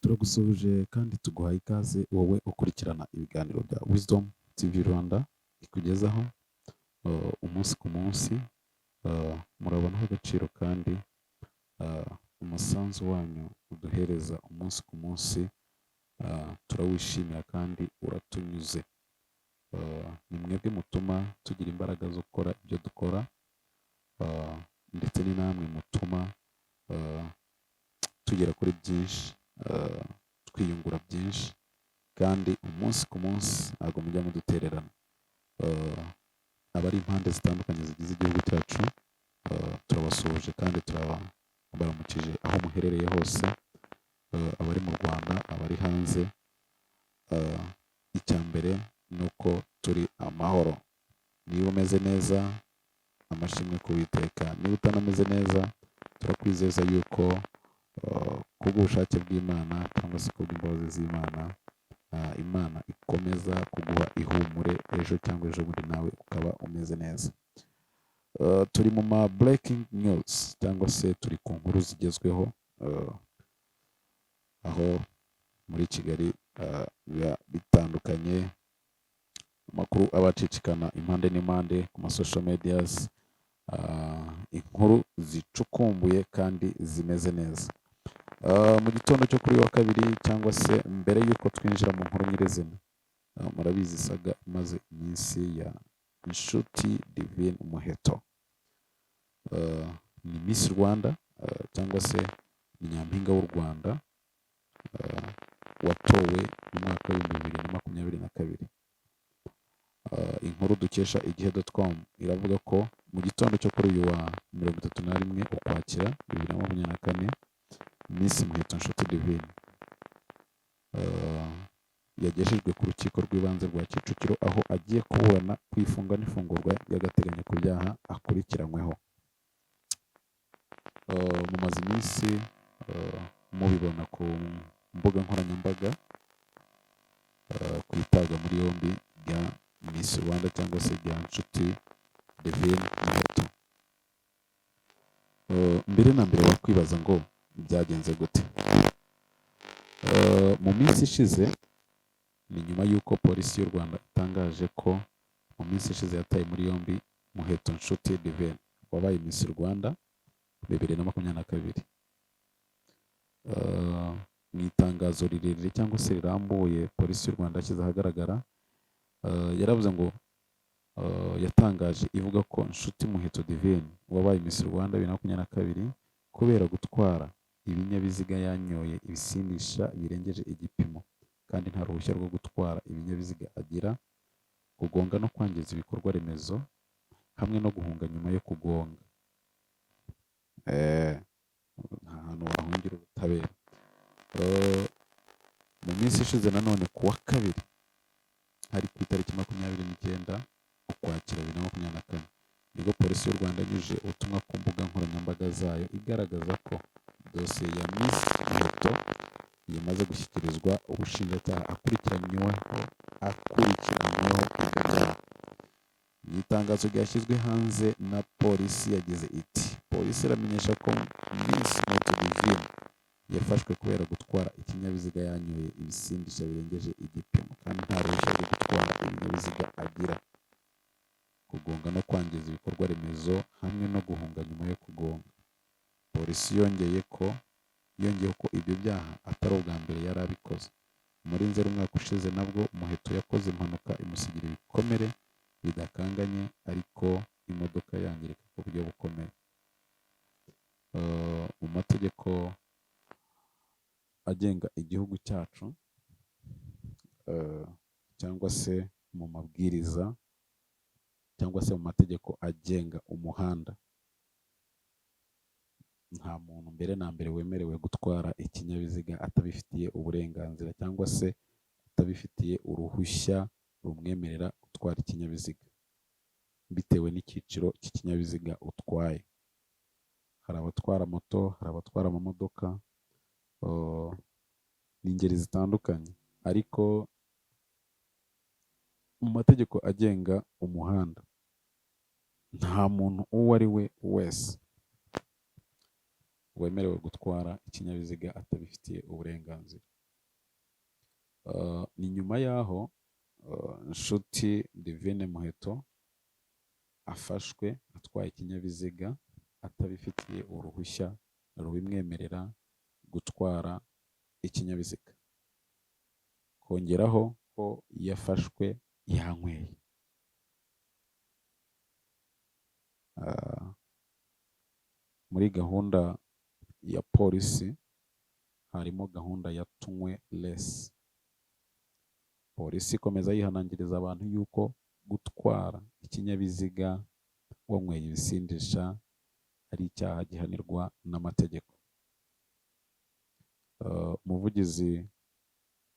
Turagusuhuje kandi tuguhaye ikaze wowe ukurikirana ibiganiro bya Wisdom TV Rwanda ikugezaho umunsi ku munsi. Murabonaho agaciro kandi umusanzu wanyu uduhereza umunsi ku munsi turawishimira kandi uratunyuze. Ni mwebwe mutuma tugira imbaraga zo gukora ibyo dukora, ndetse ni namwe mutuma tugera kuri byinshi, twiyungura byinshi, kandi umunsi ku munsi ntabwo mujya mudutererana. Abari impande zitandukanye zigize igihugu cyacu, turabasuhuje kandi turabaramukije aho muherereye hose, abari mu Rwanda, abari hanze. Icya mbere ni uko turi amahoro. Niba umeze neza, amashimwe ku Uwiteka. Niba utanameze neza, turakwizeza yuko kubw'ubushake bw'Imana cyangwa se kubw'imbabazi z'Imana, Imana ikomeza kuguha ihumure, ejo cyangwa ejo bundi nawe ukaba umeze neza. Turi mu ma breaking news cyangwa se turi ku nkuru zigezweho, aho muri Kigali biba bitandukanye, amakuru aba acicikana impande n'impande ku ma social medias, inkuru zicukumbuye kandi zimeze neza. Mu gitondo cyo kuri uyu wa kabiri, cyangwa se mbere y'uko twinjira mu nkuru nyirizina, murabizi saga imaze iminsi ya Inshuti Divine Muheto. Ni Miss Rwanda, cyangwa se ni Nyampinga w'u Rwanda, watowe mu mwaka w'2022. Inkuru dukesha igihe.com iravuga ko mu gitondo cyo kuri uyu wa 31 Ukwakira 2024, Miss Muheto Nshuti Divine yagejejwe ku Rukiko rw'Ibanze rwa Kicukiro, aho agiye kuburana ku ifunga n'ifungurwa ry'agateganyo ku byaha akurikiranyweho. Mumaze iminsi mubibona ku mbuga nkoranyambaga, ku itabwa muri yombi rya Miss Rwanda cyangwa se rya Nshuti Divine Muheto. Mbere na mbere wakwibaza ngo byagenze gute? Mu minsi ishize, ni nyuma y'uko Polisi y'u Rwanda itangaje ko mu minsi ishize yataye muri yombi Muheto Nshuti Divine wabaye Miss Rwanda 2022. Mu itangazo rirerire cyangwa se rirambuye Polisi y'u Rwanda yashyize ahagaragara, yaravuze ngo yatangaje ivuga ko Nshuti Muheto Divine wabaye Miss Rwanda 2022, kubera gutwara ibinyabiziga yanyoye ibisindisha birengeje igipimo kandi nta ruhushya rwo gutwara ibinyabiziga agira, kugonga no kwangiza ibikorwa remezo, hamwe no guhunga nyuma yo kugonga. Nta hantu wahungira ubutabera. Mu minsi ishize nanone, ku wa kabiri, hari ku itariki 29 Ukwakira 2024, nibwo Polisi y'u Rwanda yanyujije ubutumwa ku mbuga nkoranyambaga zayo igaragaza ko dosiye ya Miss Muheto yamaze gushyikirizwa ubushinjacyaha, akurikiranyweho ibyo byaha. Mu itangazo ryashyizwe hanze na polisi yagize iti: "Polisi iramenyesha ko Miss Muheto Divine yafashwe kubera gutwara ikinyabiziga yanyoye ibisindisha birengeje igipimo kandi nta ruhushya rwo gutwara ibinyabiziga agira, kugonga no kwangiza ibikorwa remezo, hamwe no guhunga nyuma yo kugonga." Polisi yongeyeho ko ibyo byaha atari ubwa mbere yari abikoze. Muri Nzeri umwaka ushize nabwo Muheto yakoze impanuka imusigira ibikomere bidakanganye, ariko imodoka yangirika ku buryo bukomeye. Mu mategeko agenga igihugu cyacu, cyangwa se mu mabwiriza, cyangwa se mu mategeko agenga umuhanda, nta muntu mbere na mbere wemerewe gutwara ikinyabiziga atabifitiye uburenganzira cyangwa se atabifitiye uruhushya rumwemerera gutwara ikinyabiziga, bitewe n'icyiciro cy'ikinyabiziga utwaye. Hari abatwara moto, hari abatwara amamodoka, ni ingeri zitandukanye, ariko mu mategeko agenga umuhanda nta muntu uwo ari we wese wemerewe gutwara ikinyabiziga atabifitiye uburenganzira. Ni nyuma y'aho Nshuti Divine Muheto afashwe atwaye ikinyabiziga atabifitiye uruhushya rubimwemerera gutwara ikinyabiziga, kongeraho ko yafashwe yanyweye. Muri gahunda ya polisi harimo gahunda ya tunywe less. Polisi ikomeza yihanangiriza abantu yuko gutwara ikinyabiziga wanyweye ibisindisha ari icyaha gihanirwa n'amategeko. Umuvugizi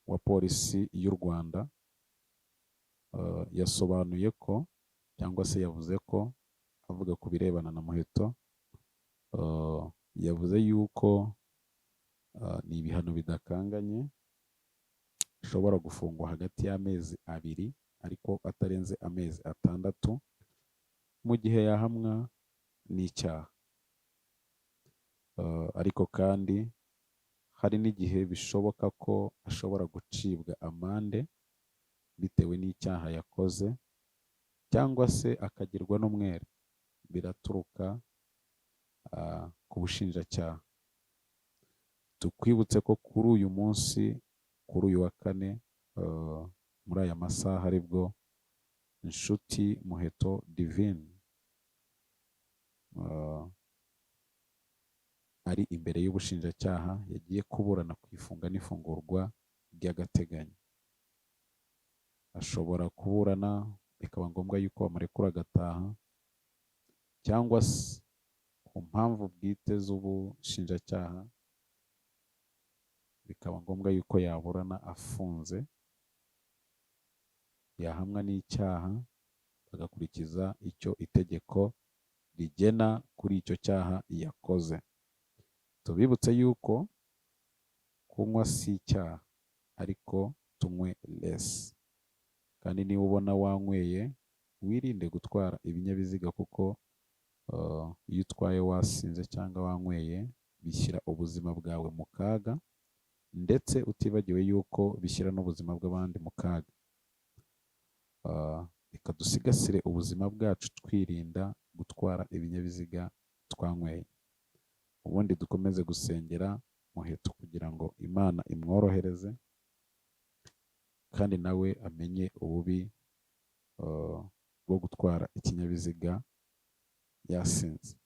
wa polisi y'u Rwanda yasobanuye ko, cyangwa se yavuze ko, avuga ku birebana na Muheto, yavuze yuko ni ibihano bidakanganye, ashobora gufungwa hagati y'amezi 2 ariko atarenze amezi 6 mu gihe yahamwa n'icyaha. Ariko kandi hari n'igihe bishoboka ko ashobora gucibwa amande bitewe n'icyaha yakoze, cyangwa se akagirwa n'umwere, biraturuka ku bushinjacyaha. Tukwibutse ko kuri uyu munsi, kuri uyu wa kane, muri aya masaha aribwo Nshuti Muheto Divine ari imbere y'ubushinjacyaha, yagiye kuburana ku ifunga n'ifungurwa ry'agateganyo. Ashobora kuburana bikaba ngombwa yuko bamurekura agataha, cyangwa se ku mpamvu bwite z'ubushinjacyaha bikaba ngombwa yuko yaburana afunze, yahamwa n'icyaha bagakurikiza icyo itegeko rigena kuri icyo cyaha yakoze. Tubibutse yuko kunywa si icyaha, ariko tunywe less. Kandi niba ubona wanyweye wirinde gutwara ibinyabiziga, kuko iyo utwaye wasinze cyangwa wanyweye bishyira ubuzima bwawe mu kaga, ndetse utibagiwe yuko bishyira n'ubuzima bw'abandi mu kaga. Reka dusigasire ubuzima bwacu twirinda gutwara ibinyabiziga twanyweye. Ubundi dukomeze gusengera Muheto kugira ngo Imana imworohereze, kandi nawe amenye ububi bwo gutwara ikinyabiziga yasinze.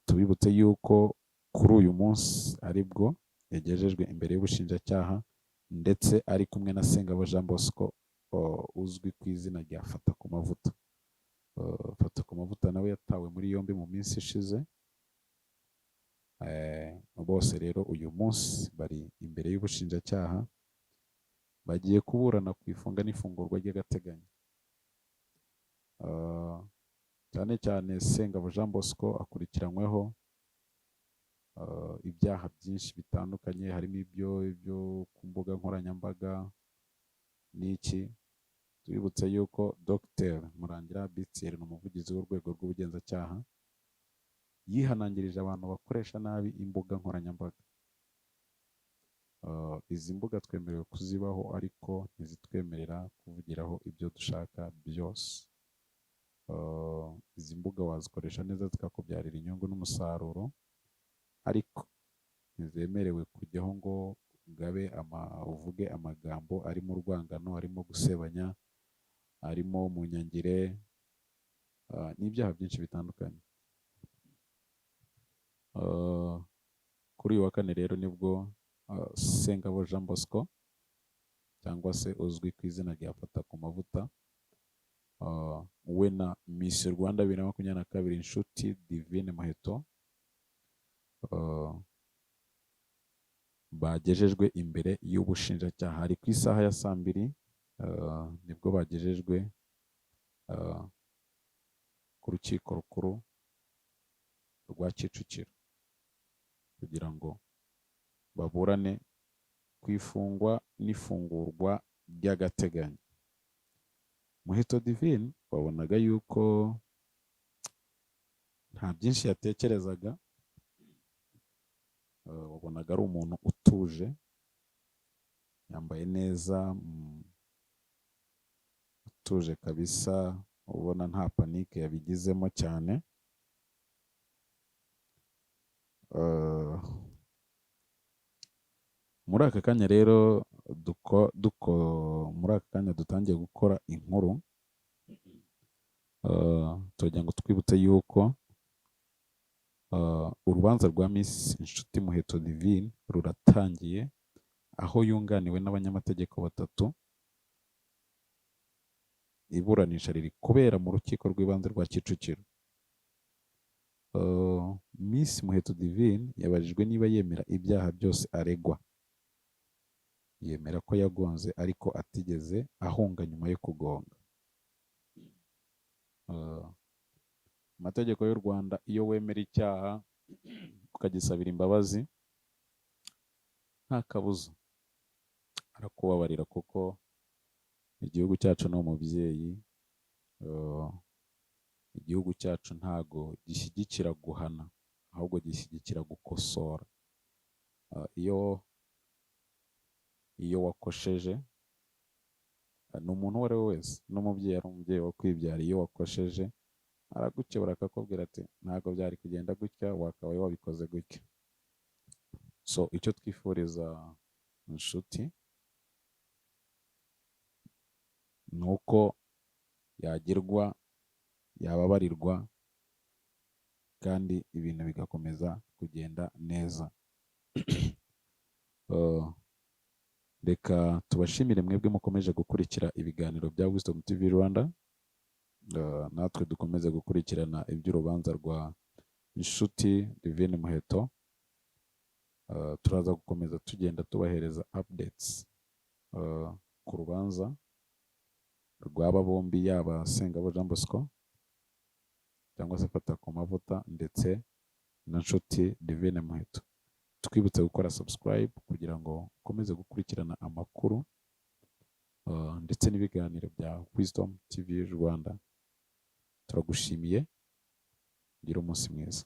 Tubibutse yuko kuri uyu munsi aribwo yagejejwe imbere y'ubushinjacyaha, ndetse ari kumwe na Sengabo Jean Bosco uzwi ku izina rya Fatakumavuta. Fatakumavuta nawe yatawe muri yombi mu minsi ishize. Bose rero uyu munsi bari imbere y'ubushinjacyaha, bagiye kuburana ku ifunga n'ifungurwa ry'agateganyo. Cyane cyane Sengabo Jean Bosco akurikiranyweho ibyaha byinshi bitandukanye, harimo ibyo ku mbuga nkoranyambaga n'iki. Tubibutse yuko Dr Murangira Bitiyeri ni umuvugizi w'urwego rw'ubugenzacyaha, yihanangirije abantu bakoresha nabi imbuga nkoranyambaga. Izi mbuga twemerewe kuzibaho, ariko ntizitwemerera kuvugiraho ibyo dushaka byose. Izi mbuga wazikoresha neza zikakubyarira inyungu n'umusaruro, ariko ntizemerewe kujyaho ngo ugabe uvuge amagambo arimo urwangano, arimo gusebanya, arimo munyangire, n'ibyaha byinshi bitandukanye. Kuri uyu wa kane rero nibwo Sengabo Jean Bosco, cyangwa se uzwi ku izina rya Fatakumavuta, we na Miss Rwanda 2022 Nshuti Divine Muheto, bagejejwe imbere y'ubushinjacyaha. Hari ku isaha ya saa 2, nibwo bagejejwe ku rukiko rukuru rwa Kicukiro kugira ngo baburane ku ifungwa n'ifungurwa ry'agateganyo. Muheto Divine wabonaga yuko nta byinshi yatekerezaga, Wabonaga ari umuntu utuje, yambaye neza, utuje kabisa, ubona nta panique yabigizemo cyane. Muri aka kanya rero duko, duko muri aka kanya dutangiye gukora inkuru, turagira ngo twibutse yuko urubanza rwa Miss Inshuti Muheto Divine ruratangiye, aho yunganiwe n'abanyamategeko batatu. Iburanisha riri kubera mu Rukiko rw'Ibanze rwa Kicukiro. Miss Muheto Divine yabajijwe niba yemera ibyaha byose aregwa. Yemera ko yagonze ariko atigeze ahunga nyuma yo kugonga. Amategeko y'u Rwanda, iyo wemera icyaha ukagisabira imbabazi, nta kabuza arakubabarira, kuko igihugu cyacu ni umubyeyi. Igihugu cyacu ntago gishyigikira guhana, ahubwo gishyigikira gukosora. Iyo wakosheje, ni umuntu uwo ari we wese, n'umubyeyi, ari umubyeyi wakwibyara, iyo wakosheje aragukebura akakubwira ati: "Ntabwo byari kugenda gutya, wakabaye wabikoze gutya." So icyo twifuriza Inshuti ni uko yagirwa, yababarirwa, kandi ibintu bigakomeza kugenda neza. Reka tubashimire mwebwe mukomeje gukurikira ibiganiro bya Wisdom TV Rwanda. Natwe dukomeze gukurikirana iby'urubanza rwa Inshuti Divine Muheto. Turaza gukomeza tugenda tubahereza updates ku rubanza rw'aba bombi, yaba Sengabo Jean Bosco cyangwa se Fata ku Mavuta, ndetse na Nshuti Divine Muheto. Twibutse gukora subscribe kugira ngo ukomeze gukurikirana amakuru ndetse n'ibiganiro bya Wisdom TV Rwanda. Turagushimiye, ugire umunsi mwiza.